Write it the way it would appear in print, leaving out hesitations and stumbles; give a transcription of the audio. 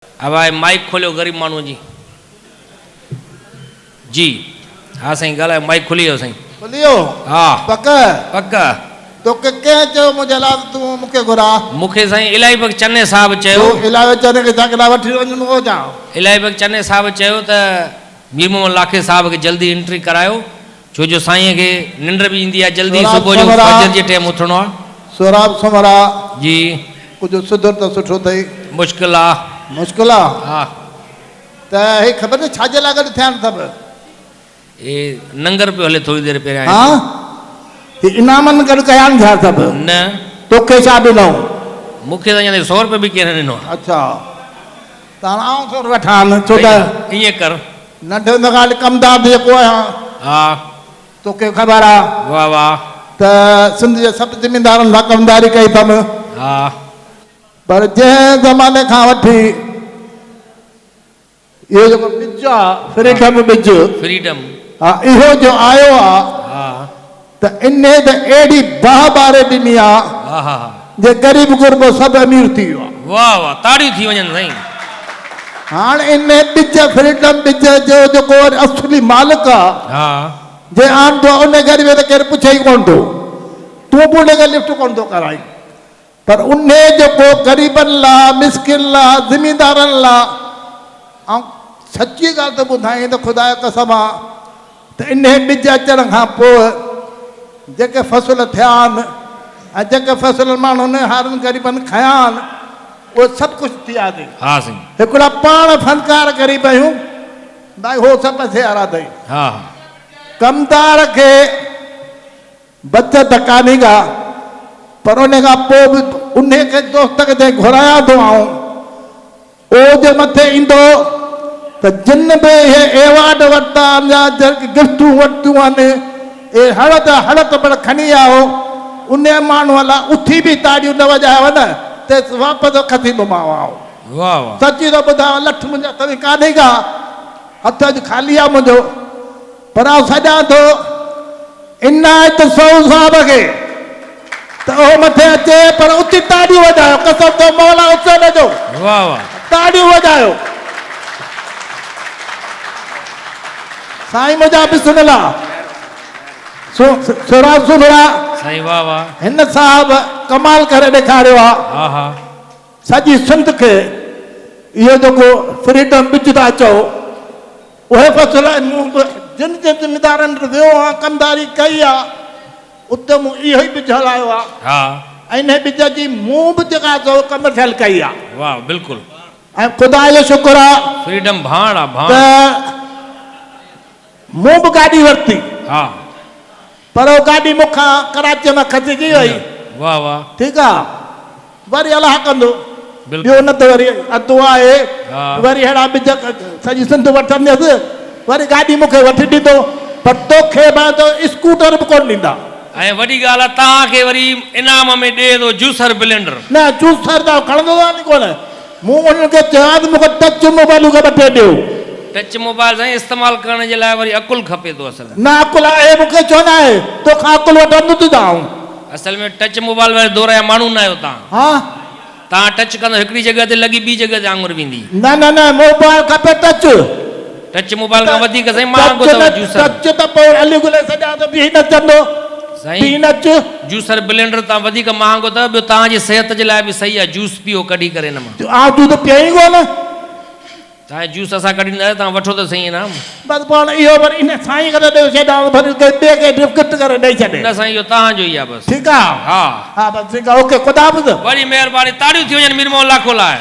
ابا هي مائيڪ کوليو غريب ماڻهو جي. جي ها سائين ڳالهايو مائيڪ کلي ويو سائين. کلي ويو؟ ها. پڪ؟ پڪ. توکي ڪنهن چيو منهنجي لاء ته تون مون کي گهراء؟ مون کي سائين الاهي بخش چني صاحب چيو. تو الاهي چني کي ڇا ڪلاء وٺي وڃڻو هو ڇا؟ الاهي بخش چني صاحب چيو ته مير محمد لاکي صاحب کي جلدي انٽري ڪرايو ڇو جو سائين کي ننڊ به ايندي آهي جلدي صبح جو فجر جي ٽيم اٿڻو آهي. سهراب سومرا. جي. ڪجهه سڌر ته سٺو اٿئي. مشڪل آ. مشڪل آ؟ ها. ته هي خبر اٿئي ڇا جي لاء گڏ ٿيا آهن سڀ؟ هي ننگر پيو هلي ٿوري دير پهريان ها؟ هي انعامن گڏ ڪيا آهن ڇا سڀ؟ نه. توکي ڇا ڏنائون؟ مون کي ته اڃا تائين سو روپيا به ڪين ڏنو آ. اڇا. ته هاڻ آئون سو وٺان ڇو ته. ائين ڪر. ننڍي هوندي کان وٺي ڪمدار به جيڪو آهيان. ها. توکي خبر آ. واه واه. ته سنڌ جي سڀ زميندارن سان ڪمداري ڪئي اٿم. ها. پر جنهن زماني کان وٺي اهو جيڪو ٻج آ، فريڊم ٻج. فريڊم. ها اهو جو آيو آ. ها. ته انهي ته اهڙي باهه ٻاري ڏني آ. ها ها ها. جي غريب غربو سڀ امير ٿي ويو آ. واه واه تاڙيون ٿي وڃن سائين. هاڻ انهي ٻج فريڊم ٻج جو جيڪو اصلي مالڪ آ. ها. جنهن آندو آ انهي غريب کي ته ڪير پڇي ئي ڪونه ٿو. تون به ان کي لفٽ ڪونه ٿو ڪرائين. پر انهي جيڪو غريبن لا، مسڪين لا، زميندارن لا، آئون سچي ڳالهه ٿو ٻڌايان ته خدا جو قسم آ ته انهي ٻج اچڻ کان پوء جيڪي فصل ٿيا آهن ۽ جيڪي فصل ماڻهن هارين غريبن کنيا آهن اهي سڀ ڪجهه ٿي ويا اٿئي. ها سائين. هڪڙا پاڻ فنڪار غريب آهيون باقي هو سڀ پئسي وارا اٿئي. ها ها. ڪمدار کي بچت ڪانهي ڪا، پر ان کان پوء به انهي کي دوست کي جنهن گهرايان ٿو آئون، اهو جي مٿي ايندو ته جن به اهي ايوارڊ ورتا آهن يا جيڪي گفٽون ورتيون آهن، اهي هڙ ته هڙ ته پڻ کڻي آئو، انهي ماڻهوء لاء اٿي به تاڙيون نه وڄايو نه ته واپس کسيندومانو آئون. واه واه. سچي ٿو ٻڌايان لٺ منهنجي هٿ ۾ ڪانهي ڪا، هٿ اڄ خالي آهي منهنجو. پر آئون سڏيان ٿو عنايت سهو صاحب کي ته اهو مٿي اچي پر اٿي تاڙيون وڄايو قسم ٿو مولا حسين جو واه واه. تاڙيون وڄايو سائين منهنجا بسم الله سهراب سومرا سائين واه واه. هن صاحب ڪمال ڪري ڏيکاريو آ. ها ها. سڄي سنڌ کي اهو جيڪو فريڊم ٻج ٿا چئو اهي فصل ۽ مون به جن جن زميندارن وٽ ويو آهيان ڪمداري ڪئي آهي اتي مون اهو ئي ٻج هلايو آهي ها. ۽ انهي ٻج جي مون به جيڪا سو ڪمرشل ڪئي آهي. واهه بلڪل. ۽ خدا جو شڪر آهي. فريڊم ڀاڻ آ ڀاڻ. ته مون به گاڏي ورتي. ها. پر اهو گاڏي مون کان ڪراچيء مان کسجي وئي. واه واه. ٺيڪ آ وري الله ڪندو بلڪل. ٻيو نه ته وري ادو آهي ها. وري اهڙا ٻج سڄي سنڌ وٺنديس وري گاڏي مون کي وٺي ڏيندو پر توکي مان ته اسڪوٽر به ڪونه ڏيندا. ۽ وڏي ڳالهه آ توهان کي وري انعام ۾ ڏئي ٿو جوسر بلينڊر. نه جوسر ته آئون کڻندو ئي ڪونه. مون انهن کي چيو آهي ته مون کي ٽچ موبائل کي وٺي ڏيو. ٽچ موبائل سائين استعمال ڪرڻ جي لاء وري عقل کپي ٿو اصل. نه عقل آهي مون کي ڇو نه آهي توکان عقل وٺندس ته آئون. اصل ۾ ٽچ موبائل واري دور جا ماڻهو نه آهيو توهان. ها. توهان ٽچ ڪندو هڪڙي جڳهه تي لڳي ٻي جڳهه تي آڱر ويندي. نه نه نه موبائل کپي ٽچ. ٽچ موبائل کان وڌيڪ سائين مهانگو اٿو جوسر. ٽچ ته پوء علي گل کي سڏيان ته بيهي نچندو. سائين بيهي نچ. جوسر بلينڊر تان وڌيڪ مهانگو اٿو ٻيو توهان جي صحت جي لاء به صحيح آهي جوس پيئو ڪڍي ڪري ان مان. آئون جوس پيئان ئي ڪونه. توهان جوس اسان ڪڍي ڏينداسين توهان وٺو ته سهي انعام. بس پوء هاڻ اهو وري ان سائين کي ته ڏيئي ڇڏيان وري ڪنهن ٻئي کي گفٽ ڪري ڏئي ڇڏي. نه سائين اهو توهان جو ئي آهي بس. ٺيڪ آهي ها. ها بس ٺيڪ آهي اوڪي خدا حافظ. وڏي مهرباني تاڙيون ٿي وڃن مير محمد لاکو لاء.